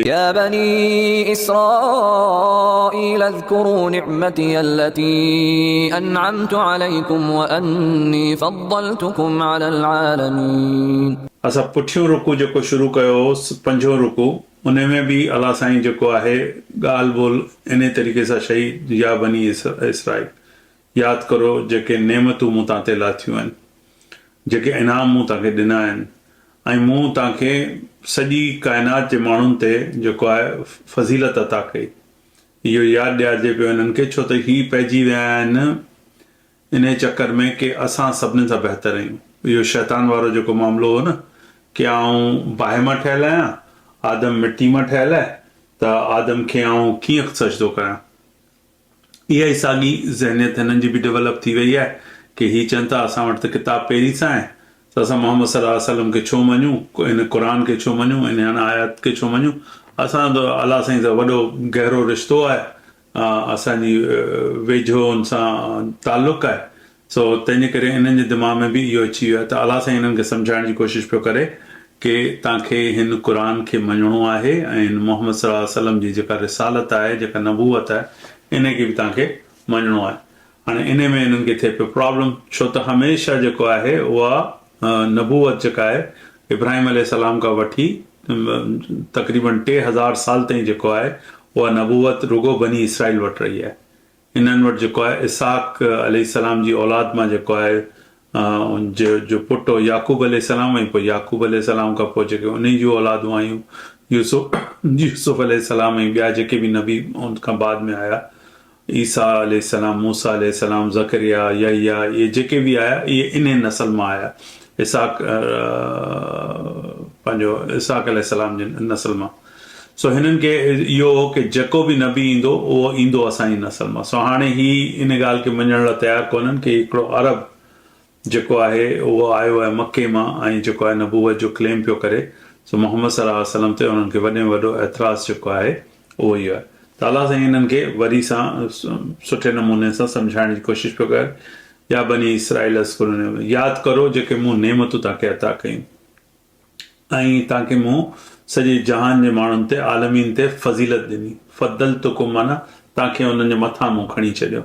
يا بني اسرائيل اذڪروا نعمتي التي انعمت عليڪم واني فضلتڪم علي العالمين. اسان پٺيون رڪوع جيڪو شروع ڪيو هو پنجون رڪوع انهي ۾ به الله سائين جيڪو آهي ڳالهه ٻولهه انهي طريقي سان شئي يا بني اسرائيل ياد ڪرو جيڪي نعمتون مون توهان تي لاٿيون آهن جيڪي انعام مون توهان کي ڏنا آهن ۽ مون توهان کي سڄي ڪائنات جي ماڻهن تي جيڪو آهي فضيلت عطا ڪئي. اهو ياد ڏيارجي پيو هنن کي ڇو ته هي پئجي ويا آهن انهي چڪر ۾ ڪي اسان سڀني سان بهتر آهيون. اهو شيطان وارو جيڪو معاملو هو نه ڪي آئون باهه مان ٺهيل آهيان، آدم مٽي مان ٺهيل آهي ته آدم کي آئون ڪيئن سجدو ڪريان. اها ئي ساڳي ذهنيت هنن جي به ڊولپ ٿي وئي آهي ڪي هي چون ٿا اسان وٽ ته ڪتاب پهرين سان آهي ته اسان محمد صلي الله عليه وسلم کي ڇو مڃون هن قرآن کي ڇو مڃون انهن آيات کي ڇو مڃون اسان جو ته الله سائين سان وڏو گهرو رشتو آهي اسان جي ويجهو ان سان تعلق آهي سو تنهن جي ڪري انهن جي دماغ ۾ به اهو اچي ويو آهي ته الله سائين انهن کي سمجهائڻ جي ڪوشش پيو ڪري ڪي توهان کي هن قرآن کي مڃڻو آهي ۽ هن محمد صلي الله عليه وسلم جي جيڪا رسالت آهي جيڪا نبوت آهي انهي کي به توهان کي مڃڻو آهي هاڻي انهي ۾ انهن کي ٿئي پيو پرابلم ڇو ته هميشه جيڪو آهي اها نبوت جيڪا آهي ابراهيم عليه السلام کان وٺي تقريبن 3000 سال تائين جيڪو آهي اها نبوت رڳو بني اسرائيل وٽ رهي آهي انهن وٽ جيڪو آهي اسحاق عليه السلام جي اولاد مان جيڪو آهي ان جو جو پٽ هو يعقوب عليه السلام ۽ پوء يعقوب عليه السلام کان پوء جيڪي انهي جون اولادون آيون يوسف يوسف عليه السلام ۽ ٻيا جيڪي به نبي ان کان بعد ۾ آيا عيسيٰ عليه السلام موسيٰ عليه السلام زڪريا يحيٰ اهي جيڪي به آيا اهي انهي نسل مان آيا اسحاق پنهنجو اسحاق عليه السلام جي نسل مان. سو هنن کي اهو هو ڪي جيڪو به نبي ايندو اهو ايندو اسان جي نسل مان. سو هاڻي هي ان ڳالهه کي مڃڻ لاء تيار ڪونهن ڪي هڪڙو عرب جيڪو آهي اهو آيو آهي مڪي مان ۽ جيڪو آهي نبوت جو ڪليم پيو ڪري. سو محمد صلي الله عليه وسلم تي انهن کي وڏي ۾ وڏو اعتراض جيڪو آهي اهو اهو آهي ته الله سائين انهن کي وري سان سٺي نموني سان سمجهائڻ جي ڪوشش پيو ڪري يا بني اسرائيل اذڪروا نعمتي ياد ڪرو جيڪي مون نعمتون توهان کي عطا ڪيون. ۽ توهان کي مون سڄي جهان جي ماڻهن تي، عالمين تي، فضيلت ڏني. فضلتڪم معنيٰ توهان کي انهن جي مٿان مون کڻي ڇڏيو.